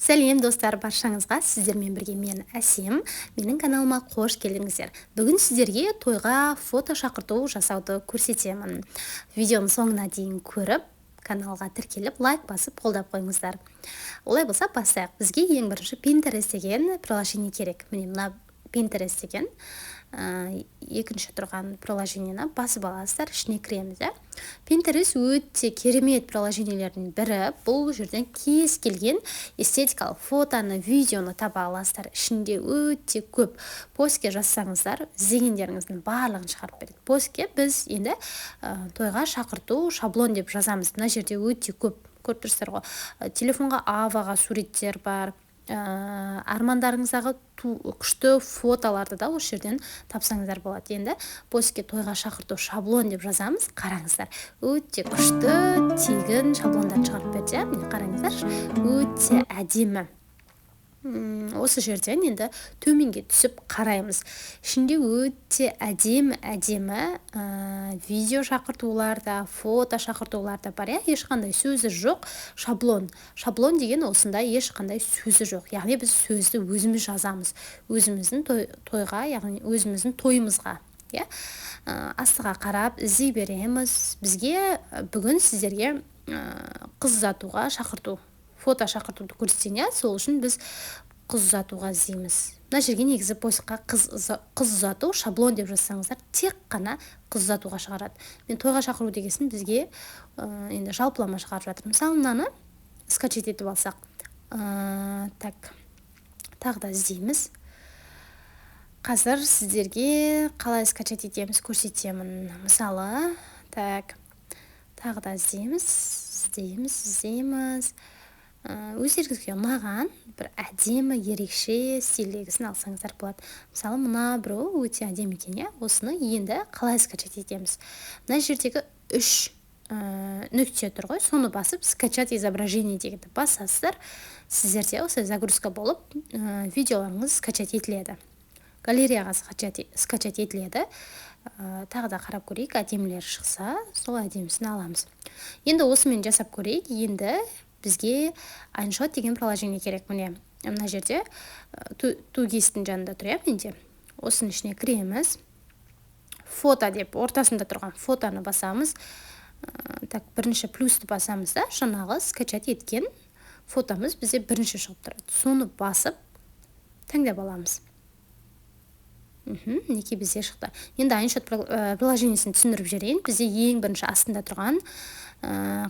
Сәлем, достар, баршаңызға! Сіздермен бірге мен, Әсем. Менің каналыма қош келдіңіздер! Бүгін сіздерге тойға фото шақырту жасауды көрсетемін. Видеоның соңына дейін көріп, каналға тіркеліп, лайк басып, қолдап қойыңыздар. Олай болса, бастайық. Бізге ең бірінші Pinterest деген приложение керек. Міне, мына Pinterest деген екінші тұрған приложениені басып аласыздар, ішіне кіреміз, иә. Pinterest өте керемет приложениелердің бірі. Бұл жерден кез келген эстетикалық фотоны, видеоны таба аласыздар. Ішінде өте көп. Поискке жазсаңыздар, іздегендеріңіздің барлығын шығарып береді. Поискке біз енді тойға шақырту шаблон деп жазамыз. Мына жерде өте көп, көріп тұрсыздар ғой. Телефонға, аваға суреттер бар, армандарыңыздағы күшті фотоларды да осы жерден тапсаңыздар болады. Енді поискке «тойға шақырту шаблон» деп жазамыз. Қараңыздар, өте күшті тегін шаблондарды шығарып берді, иә. Міне, қараңыздаршы, өте әдемі. Осы жерден енді төменге түсіп қараймыз. Ішінде өте әдемі әдемі видео шақыртулар да, фото шақыртулар да бар, иә. Ешқандай сөзі жоқ шаблон. Шаблон деген осындай, ешқандай сөзі жоқ, яғни біз сөзді өзіміз жазамыз өзіміздің тойға, яғни өзіміздің тойымызға, иә. Астыға қарап іздей береміз. Бізге бүгін сіздерге қыз ұзатуға шақырту, фото шақыртуды көрсетейін, иә. Сол үшін біз қыз ұзатуға іздейміз. Мына жерге негізі поискқа қыз ұзату шаблон деп жазсаңыздар, тек қана қыз ұзатуға шығарады. Мен тойға шақыру дегесін, бізге енді жалпылама шығарып жатыр. Мысалы, мынаны скачать етіп алсақ. Так, тағы да іздейміз. Қазір сіздерге қалай скачать етеміз, көрсетемін. Мысалы, так, тағы да іздейміз, іздейміз, іздейміз. Өздеріңізге ұнаған бір әдемі, ерекше стильдегісін алсаңыздар болады. Мысалы, мына біреу өте әдемі екен, иә. Осыны енді қалай скачать етеміз? Мына жердегі үш нүкте тұр ғой, соны басып, «скачать изображение» дегенді басасыздар. Сіздерде осы загрузка болып, видеоларыңыз скачать етіледі, галереяға скачать етіледі. Тағы да қарап көрейік, әдемілері шықса, сол әдемісін аламыз. Енді осымен жасап көрейік. Енді бізге InShot деген приложение керек. Міне, мына жерде 2ГИС-тің жанында тұр, иә, менде. Осының ішіне кіреміз. «Фото» деп ортасында тұрған фотоны басамыз. Так, бірінші плюсті басамыз да, жаңағы скачать еткен фотомыз бізде бірінші шығып тұрады, соны басып, таңдап аламыз. Мінекей, бізде шықты. Енді InShot приложениесін түсіндіріп жіберейін. Бізде ең бірінші астында тұрған,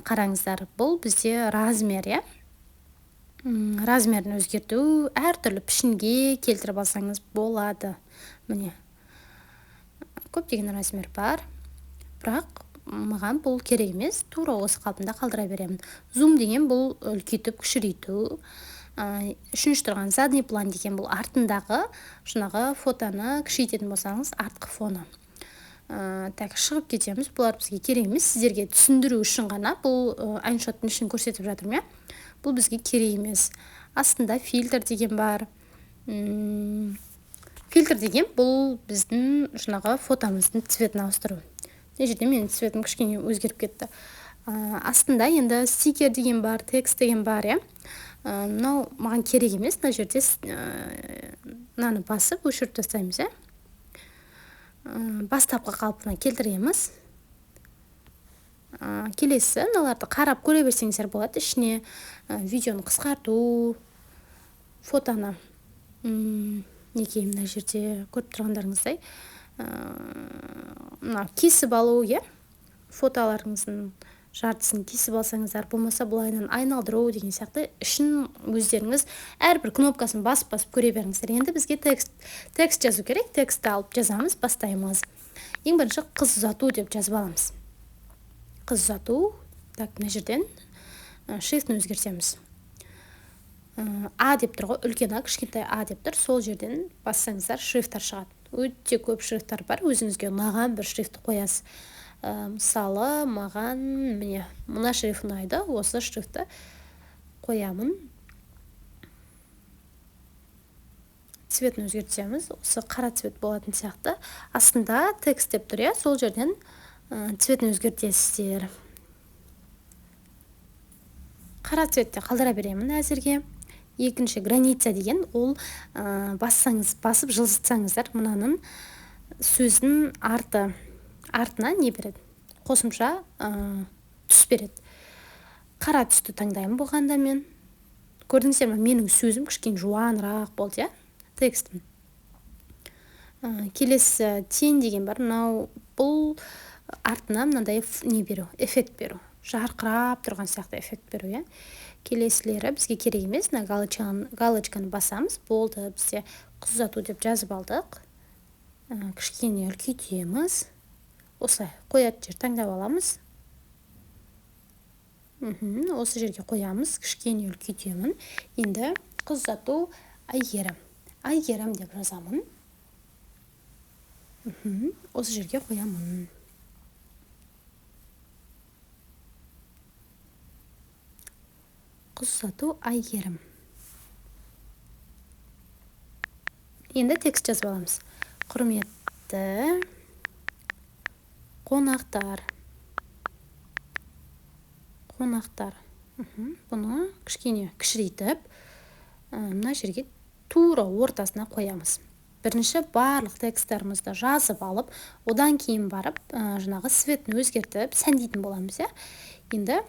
қараңыздар, бұл бізде размер, иә. Размерін өзгерту, әртүрлі пішінге келтіріп алсаңыз болады. Міне, көптеген размер бар, бірақ маған бұл керек емес, тура осы қалпында қалдыра беремін. Зум деген бұл үлкейтіп, кішірейту. Үшінші тұрған задний план деген бұл артындағы жаңағы фотоны кішірейтетін болсаңыз, артқы фоны. Так, шығып кетеміз, бұлар бізге керек емес. Сіздерге түсіндіру үшін ғана бұл InShot-тың ішін көрсетіп жатырмын, иә. Бұл бізге керек емес. Астында фильтр деген бар. Фильтр деген бұл біздің жаңағы фотомыздың цветін ауыстыру. Мына жерде менің цветім кішкене өзгеріп кетті. Астында енді стикер деген бар, текст деген бар, иә. Мынау маған керек емес. Мына жерде мынаны басып, өшіріп тастаймыз, иә. Бастапқы қалпына келтіреміз. Келесі мыналарды қарап көре берсеңіздер болады. Ішіне видеоны қысқарту, фотоны, мінекей, мына жерде көріп тұрғандарыңыздай, мына кесіп алу, иә. Фотоларыңыздың жартысын кесіп алсаңыздар, болмаса былайынан айналдыру деген сияқты. Ішін өздеріңіз әрбір кнопкасын басып басып көре беріңіздер. Енді бізге текст жазу керек. Текстті алып жазамыз, бастаймыз. Ең бірінші «қыз ұзату» деп жазып аламыз. Қыз ұзату. Так, мына жерден шрифтін өзгертеміз. А деп тұр ғой, үлкен А, кішкентай а деп тұр. Сол жерден бассаңыздар, шрифттар шығады. Өте көп шрифттар бар. Өзіңізге ұнаған бір шрифтті қоясыз. Мысалы, маған, міне, мына шрифт ұнайды, осы шрифтті қоямын. Цветін өзгертеміз, осы қара цвет болатын сияқты. Астында текст деп тұр, иә, сол жерден цветін өзгертесіздер. Қара цветте қалдыра беремін әзірге. Екінші граница деген ол бассаңыз, басып жылжытсаңыздар, мынаның сөздің артына не береді? Қосымша түс береді. Қара түсті таңдаймын бұған да мен. Көрдіңіздер ме, менің сөзім кішкене жуанырақ болды, иә, текстім. Келесі тень деген бар. Мынау бұл артына мынандай не беру, эффект беру, жарқырап тұрған сияқты эффект беру, иә. Келесілері бізге керек емес. Мына галочканы басамыз, болды, бізде қыз ұзату деп жазып алдық. Кішкене үлкейтеміз, осылай қоятын жер таңдап аламыз. Осы жерге қоямыз, кішкене үлкейтемін. Енді қыз ұзату Әйгерім, Әйгерім деп жазамын. Осы жерге қоямын. Қыз ұзату Әйгерім. Енді текст жазып аламыз. Құрметті қонақтар. Қонақтар. Бұны кішкене кішірейтіп, мына жерге тура ортасына қоямыз. Бірінші барлық тексттарымызды жазып алып, одан кейін барып, жаңағы цветін өзгертіп, сәндейтін боламыз, иә. Енді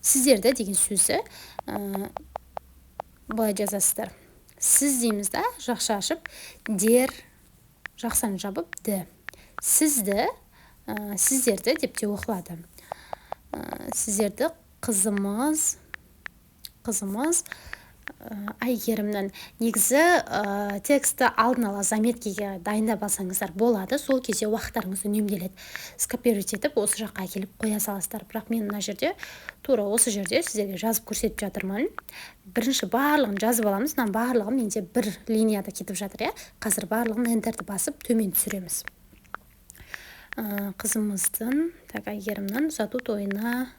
сіздерді деген сөзі былай жазасыздар. Сіз дейміз да, жақша ашып, дер, жақшаны жабып, ді. Сізді, сіздерді деп те оқылады. Сіздерді қызымыз Әйгерімнің. Негізі текстті алдын ала заметкеге дайындап алсаңыздар болады, сол кезде уақыттарыңыз үнемделеді. Скопировать етіп осы жаққа әкеліп қоя саласыздар. Бірақ мен мына жерде тура осы жерде сіздерге жазып көрсетіп жатырмын. Бірінші барлығын жазып аламыз. Мынаның барлығы менде бір линияда кетіп жатыр, иә. Қазір барлығын Enter-ді басып төмен түсіреміз. Қызымыздың, так, Әйгерімнің ұзату тойына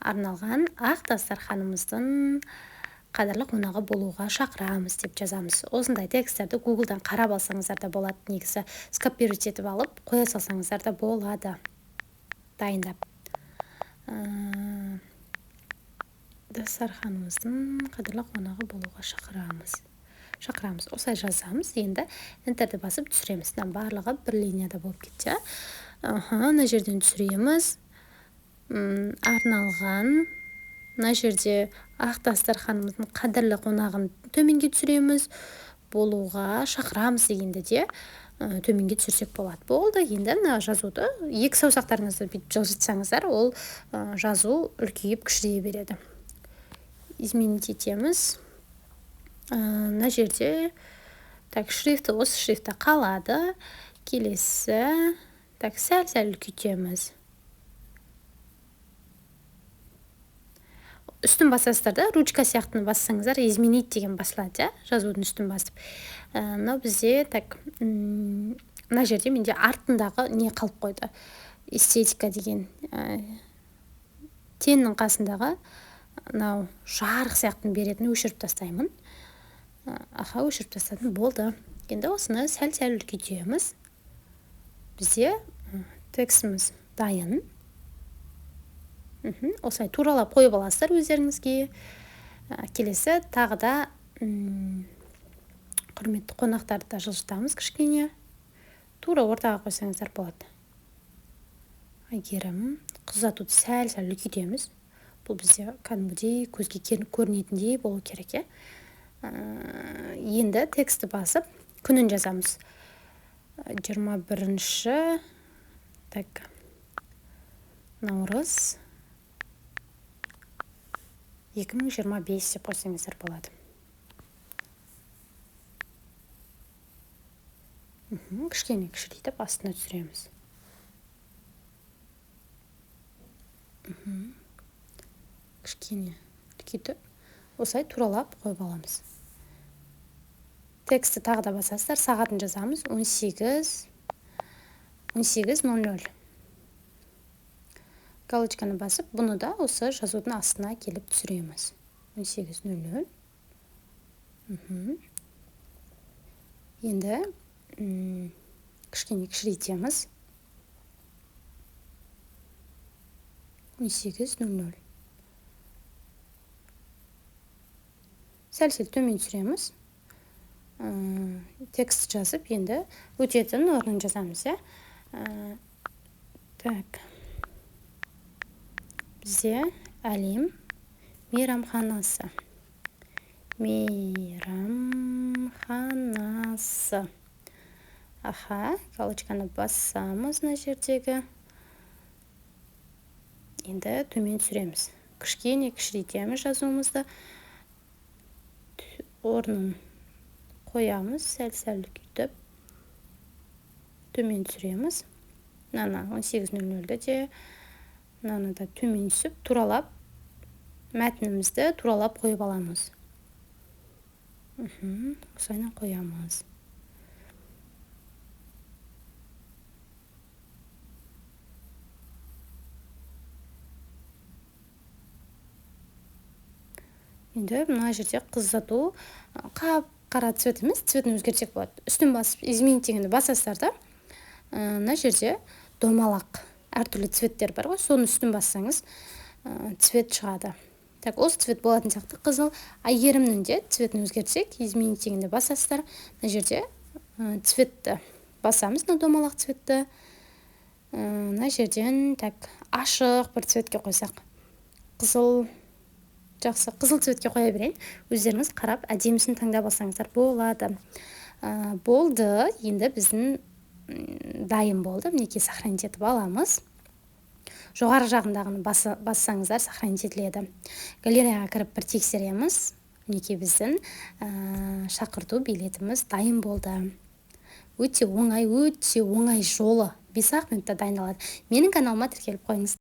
арналған ақ дастарханымыздың қадірлі қонағы болуға шақырамыз деп жазамыз. Осындай тексттерді Google'дан қарап алсаңыздар да болады, негізі скопировать етіп алып қоя салсаңыздар да болады дайындап. Дастарханымыздың қадірлі қонағы болуға шақырамыз. Шақырамыз. Осылай жазамыз. Енді Enter-ді басып түсіреміз. Мынаның барлығы бір линияда болып кетті. Мына жерден түсіреміз. Арналған мына жерде ақ дастарханымыздың қадірлі қонағын төменге түсіреміз. Болуға шақырамыз дегенде де төменге түсірсек болады. Болды. Енді мына жазуды екі саусақтарыңызды бүйтіп жылжытсаңыздар, ол жазу үлкейіп кішірейе береді. Изменить етеміз. Мына жерде так, шрифті осы шрифтте қалады. Келесі, так, сәл-сәл үлкейтеміз. Үстін басасыздар да, ручка сияқтыны бассаңыздар, изменить деген басылады, иә, жазудың үстін басып. Мынау бізде, так, мына жерде менде артындағы не қалып қойды. Эстетика деген, теннің қасындағы мынау жарық сияқтыны беретін өшіріп тастаймын. Аха, өшіріп тастадым, болды. Енді осыны сәл-сәл үлкейтеміз. Бізде текстіміз дайын. Осылай туралап қойып аласыздар өздеріңізге. Келесі тағы да, құрметті қонақтарды да жылжытамыз кішкене. Тура ортаға қойсаңыздар болады. Әйгерім, қыз ұзатуды сәл-сәл үлкейтеміз. Бұл бізде кәдімгідей көзге көрінетіндей болу керек, иә. Енді текстті басып күнін жазамыз. Жиырма бірінші, так, наурыз 2025 деп қойсаңыздар болады. Кішкене кішірейтіп астына түсіреміз. Кішкене үлкейтіп осылай туралап қойып аламыз. Текстті тағы да басасыздар, сағатын жазамыз. Он сегіз ноль ноль. Галочканы басып, бұны да осы жазудың астына келіп түсіреміз. Он сегіз ноль ноль. Енді, кішкене кішірейтеміз. Он сегіз ноль ноль. Сәл-сәл төмен түсіреміз. Текст жазып, енді өтетін орнын жазамыз, иә. Так, бізде Әлем мейрамханасы. Мейрамханасы. Аха, галочканы басамыз мына жердегі. Енді төмен түсіреміз. Кішкене кішірейтеміз жазуымызды. Орнын қоямыз, сәл-сәл үлкейтіп. Төмен түсіреміз. Мынаны 18:00-ді де, мынаны да төмен түсіп, туралап, мәтінімізді туралап қойып аламыз. Осылайынан қоямыз. Енді мына жерде қыз ұзату қап-қара цвет емес, цветін өзгертсек болады. Үстін басып, изменить дегенді басасыздар да, мына жерде домалақ әртүрлі цветтер бар ғой, соның үстін бассаңыз, цвет шығады. Так, осы цвет болатын сияқты қызыл. Әйгерімнің де цветін өзгертсек, изменить дегенді басасыздар. Мына жерде цветті басамыз, мына домалақ цветті. Мына жерден так ашық бір цветке қойсақ, қызыл жақсы, қызыл цветке қоя берейін. Өздеріңіз қарап әдемісін таңдап алсаңыздар болады. Болды, енді біздің дайын болды. Мінекей сохранить етіп аламыз. Жоғары жағындағыны бассаңыздар сохранить етіледі. Галереяға кіріп бір тексереміз. Мінекей біздің шақырту билетіміз дайын болды. Өте оңай, өте оңай жолы. 5-ақ минутта дайындалады. Менің каналыма тіркеліп қойыңыз.